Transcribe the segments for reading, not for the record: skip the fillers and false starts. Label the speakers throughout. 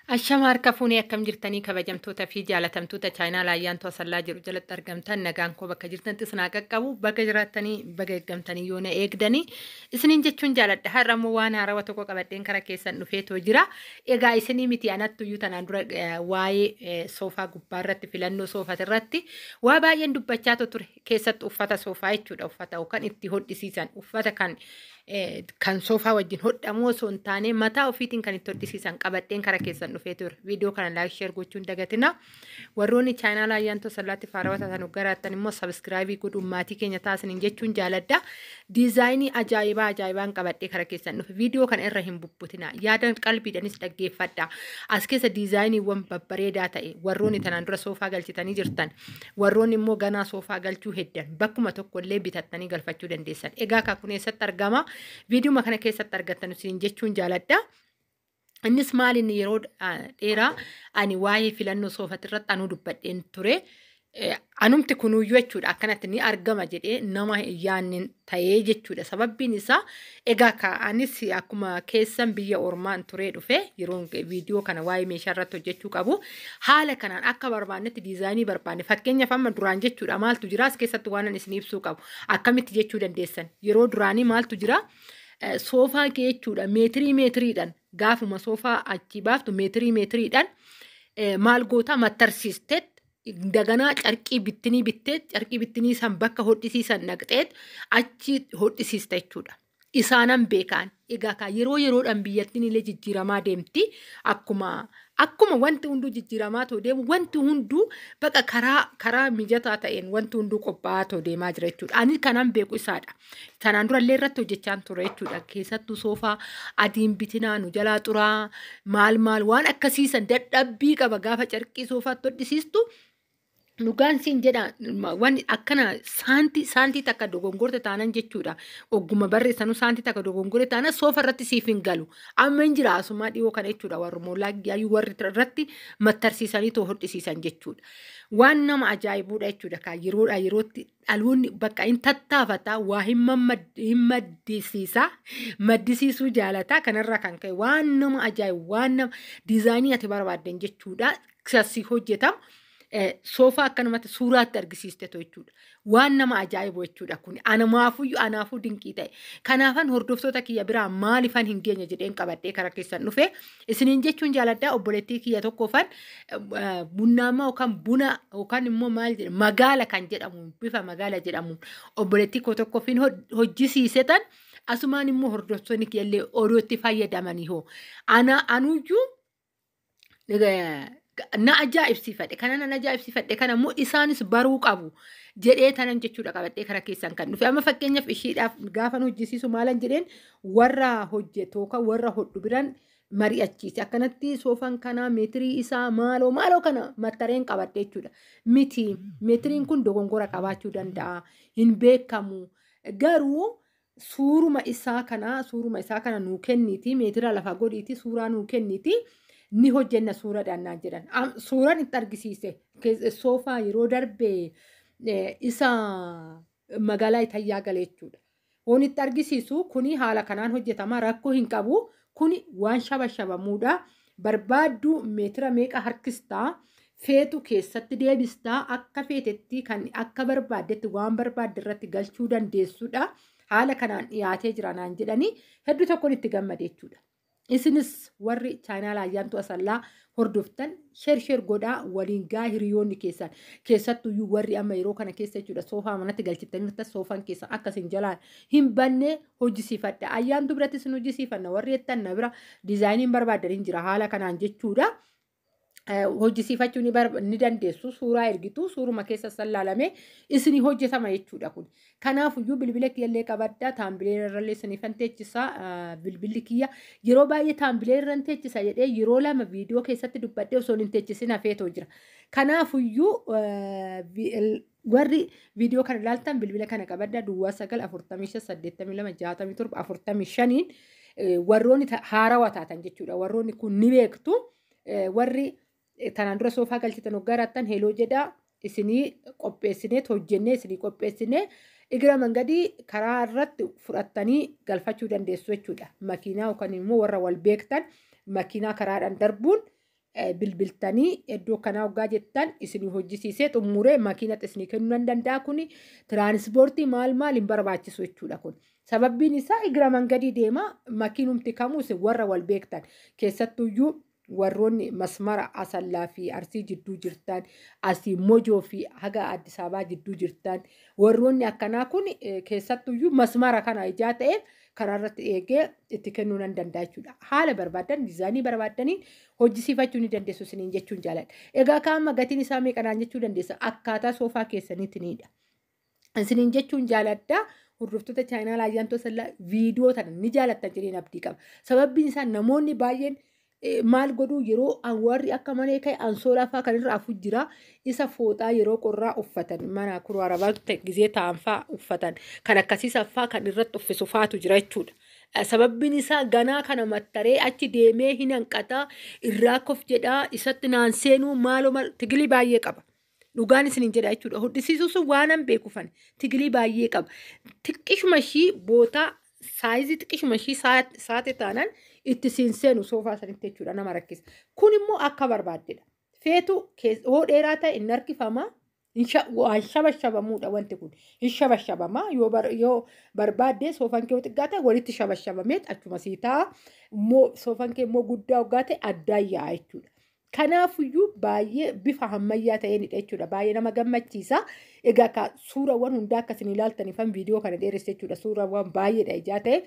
Speaker 1: Ashama harka fuunee akkam jirtanii kabajamtoota fi jaalatamtoota chaayinaa Ayyaantuu Asallaa jedhu jalatti argamtan, nagaan koo bakka jirtanitti isin haa qaqqabu. Baga jiraattanii, baga eeggamtanii, yoona eegdanii isiniin jechuun jaaladha. Har'a immoo waan haarawaa tokko qabadheen kara keessan dhufeetoo jira. Egaa isinii miti, anattuyyuu tanaan dura waa'ee soofaa gubbaa irratti, filannoo soofaa irratti waa baay'een dubbachaa ture. Keessattuu uffata soofaa jechuudha. Uffata yookaan itti hodhisiisan, uffata kan soofaa wajjin hodhamu osoo hin taane mataa ofiitiin kan itti hodhisiisan qabadheen kara keessan dhufee ture. Viidiyoo kana like, share gochuun dagatina. Warroonni chaayinaa Ayyaantuu Asallaatti faarawaa taatan garaattan immoo subscribe godhuun maatii keenya taasisaniin jechuun jaaladha. Diizaayinii ajaa'ibaa ajaa'ibaan qabadhee kara keessan dhufe. Viidiyoo kana irra hin bubbutina. Yaadan qalbiidhanis dhaggeeffadha. As keessa diizaayiniiwwan babbareedaa ta'e, warroonni tanaan dura soofaa galchitanii jirtan, warroonni immoo ganaa soofaa galchuu heddan, bakkuma tokkollee bitattanii galfachuu dandeessan. Egaa kun eessatti argama? Viidiyoo kana keessatti argattan isin jechuun jaaladha. Innis maal inni, yeroo dheeraa ani waa'ee filannoo soofati irratti anuu dubbadheen ture. Anumti kunuyyuu jechuudha akkanatti ni argama jedhee nama yaanni ta'ee jechuudha. Sababbiin isaa egaa anis akkuma keessan biyya ormaan turee dhufe. Yeroo viidiyoo kana waa'ee meeshaa irratti hojjechuu qabu, haala kanaan akka barbaannetti diizaayinii barbaanne, fakkeenyaaf amma duraan jechuudha maaltu jira as keessatti, waan ani isin ibsuu qabu akkamitti jechuu dandeessan. Yeroo duraanii maaltu jira? Soofaa kee jechuudha meetirii meetiriidhaan, gaafuma soofaa achi baaftu meetirii meetiriidhaan maal goota? Mattarsiisteet daganaa carqii bittinii bittee, carqii bittinii san bakka hodhisiisan naqxeet achi hodhisiista jechuudha. Isaanan beekaan. Egaa kaa yeroo yeroodhaan biyyattiin illee jijjiiramaa deemti. Akkuma wanti hunduu jijjiiramaa ta'u deemu, wanti hunduu baqa karaa mijataa ta'een wanti hunduu qophaa'aa ta'u deemaa jira jechuudha. Ani kanan beeku isaadha. Sanaan durallee irratti hojjechaan ture jechuudha. Keessattuu soofaa adiin bitinaa nu jalaa xuraa, maal maal waan akkasiisan dadhabbii qaba gaafa carqii soofaatti hodhisiistu. Dhugaan siin jedha, wanni akkana saantii saantii takka dogongorte taanan jechuudha. Ogguma barreessanuu saantii takka dogongorte taanan soofa irratti siif hin galu. Amma hin jira asumaa dhiyoo kana jechuudha, warri moollaa yaayyuu warri irratti mattarsiisanii too hodhisiisan jechuudha. Waan nama ajaa'ibuudha jechuudha, kaa yeroodhaa yerootti dhaloonni bakka hin tattaafata, waa hin maddisiisa, maddisiisuu jaalata. Kanarraa kan ka'e waan nama ajaa'ibu, waan nama diizaayinii ati barbaadden jechuudha sassi hojjetamu. Soofaa akkanumatti suuraatti argisiiste jechuudha. Waan nama ajaa'ibu jechuudha kun. Anamaafuyyuu anaafuu dinqii ta'e. Kanaafan hordoftoota kiyya biraa maalifan hin geenye jedheen qabadhee karaa keessan dhufe. Isiniin jechuun jaaladhaa. Obboleettii kiyya tokkoofan bunnaama yookaan buna yookaan immoo maal jedhamu, magaala kan jedhamu, bifa magaala jedhamu obboleettii koo tokkoofin hojjisiise. Tan asumaan immoo hordoftoonni kiyyallee odoo itti fayyadamanii hoo. Ana anuyyuu na ajaa'ibsiifadhe. Kana nan ajaa'ibsiifadhe, kana immoo isaanis baruu qabu jedhee tanan jechuudha qabadhee kara keessan kan dhufe. Amma fakkeenyaaf ishiidhaaf gaafan hojjisiisu maalan jedheen? Warra hojjetu yookaan warra hodhu biran mari'achiise. Akkanatti soofaan kanaa meetirii isaa maaloo maaloo kana mattareen qabadhe jechuudha. Miti, meetiriin kun dogongora qabaachuu danda'a, hin beekamu, garuu suuruma isaa kana nuu kenniiti, meetira lafa godhiiti suuraa nuu kenniiti, ni hojjenna suuraadhaan naan jedhan. Suuraan itti argisiise soofaa yeroo darbe isa magaalaa Itayyaa gale jechuudha. Waan itti argisiisu kuni haala kanaan hojjetama, rakkoo hin qabu. Kuni waan shabashabamuudha. Barbaaddu meetira meeqa harkistaa, feetu keessatti deebistaa, akka feetetti kan akka barbaaddetti waan barbaadde irratti galchuu dandeessudha. Haala kanaan dhiyaatee jira naan jedhanii hedduu tokkoon itti gammade jechuudha. Isinis warri chaayinaala Ayyaantuu Asallaa hordoftan share share godhaa waliin gaa hiriyoonni keessan, keessattuyyuu warri amma yeroo kana keessa jechuudha soofaa manatti galchittanii soofaan keessan akkasin jalaan hin banne hojjisiifadha. Ayyaantuu biratti isin hojjisiifanna warri jettan, na bira diizaayiniin barbaadan hin jira haala kanaan jechuudha. Hojjisiifachuu ni dandeessu. Suuraa ergitu, suuruma keessa sallaalame isinii hojjetama jechuudha kun. Kanaafuyyuu bilbila kiyyallee qabaddaa, thumbnail irrallee isiniifan teechisa. Bilbilli kiyya yeroo baay'ee thumbnail irran teechisa jedhee yeroo lama viidiyoo keessatti dubbadhee osoo hin teechisin hafeetoo jira. Kanaafuyyuu warri viidiyoo kana ilaaltan bilbila kana qabaddaa, 0945826745iin warroonni haarawaa taatan jechuudha. Warroonni kun ni beektu. Warri tanaan dura soofaa galchitan hoggarattan hello jedhaa, isinii qopheessinee hojjennee isinii qopheessinee igira mangadii karaa irratti fudhattanii galfachuu dandeessu jechuudha. Makiinaa yookaan immoo warra wal beektan makiinaa karaadhaan darbuun Bilbiltanii iddoo kanaa hoggaa jettan isinii hojjisiisee xumuree makiinatti isinii kennuu nan danda'a. Kuni tiraanispoortii maal maal hin barbaachisu jechuudha kun. Sababbiin isaa igira mangadii deema, makiinumti kamuu isin warra wal beektan, keessattuyyuu warroonni masmara Asallaa fi Arsii jidduu jirtan, asii Mojoo fi haga Addis Ababaa jidduu jirtan, warroonni akkanaa kun keessattuyyuu masmara kana ijaa ta'eef karaa irratti eegee itti kennuu nan danda'a jechuudha. Haala barbaadan, diizaayinii barbaadaniin hojjisiifachuu ni dandeessu isiniin jechuun jaaladha. Egaa kaama gatiin isaa meeqanaan jechuu dandeessa, akkaataa soofaa keessaniitinidha. Isiniin jechuun jaaladha. Hordoftoota chaayinaa Ayyaantoo Sallaa, viidiyoo tana ni jaalattan jedheen abdii qaba. Sababbiin isaa namoonni baay'een maal godhuu, yeroo warri akka malee ka'e ansoolaa fa'aa kan irra afu jira. Isa fooxaa yeroo qorraa uffatan, mana kuroo arabaa gizee ta'an fa'aa uffatan, kan akkasiisa fa'aa kan irratti uffisu fa'aatu jira jechuudha. Sababbiin isaa ganaa kana mattaree achi deemee hin hanqataa, irraa kof jedhaa, isatti naan seenuu, maaloo maal, tigilii baay'ee qaba. Dhugaan isiniin jedha jechuudha. Hodhisiisuu sun waan beekufan tigilii baay'ee qaba. Xiqqishuma ishii bootaa saayizii xiqqishuma ishii saate taanaan itti siin seenu soofaa sanitti jechuudha, nama rakkisa. Kun immoo akka barbaaddedha. Feetu hoo dheeraa ta'e hin harkifama. Waan shabashabamuudha wanti kun. Hin shabashabama, yoo barbaadde soofaan kee xiqqaa ta'e walitti shabashabamee achuma sii ta'a. Immoo soofaan kee immoo guddaa hoggaa ta'e addaan yaa'a jechuudha. Kanaafiyyuu baay'ee bifa ammayyaa ta'eenidha jechuudha. Baay'ee nama gammachiisa. Egaa ka suurawwan hundaa akkasiin ilaaltaniifan viidiyoo kana dheeresse jechuudha. Suurawwan baay'eedha ijaa ta'e.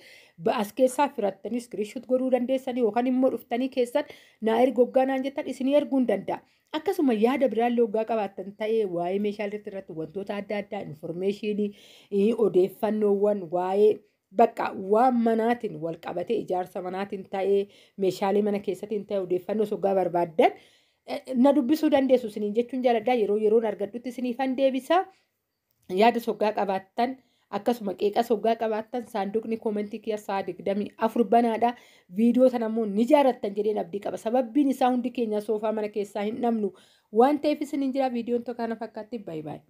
Speaker 1: As keessaa firattanii screenshot godhuu dandeessanii yookaan immoo dhuftanii keessan naa ergi hoggaa naan jettan isinii erguu hin danda'a. Akkasuma yaada biraallee hoggaa qabaattan ta'ee, waa'ee meeshaalee irratti wantoota adda addaa, information, odeeffannoowwan waa'ee bakka waan manaatiin wal qabatee, ijaarsa manaatiin ta'ee, meeshaalee mana keessatiin ta'ee, odeeffannoo hoggaa barbaaddan na dubbisuu dandeessu isiniin jechuun jaaladha. Yeroo yeroon argadhutti isiniifan deebisa. Yaada hoggaa qabaattan, akkasuma qeeqas hoggaa qabaattan, saanduqni koomentii kiyya sa'a 24 banaadha. Viidiyoo sana immoo ni jaalattan jedheen abdii qaba. Sababbiin isaa hundi keenya soofaa mana keessaa hin dhabnu waan ta'eef isiniin jira. Viidiyoon tokko kana fakkaatti. Baay'ee baay'ee.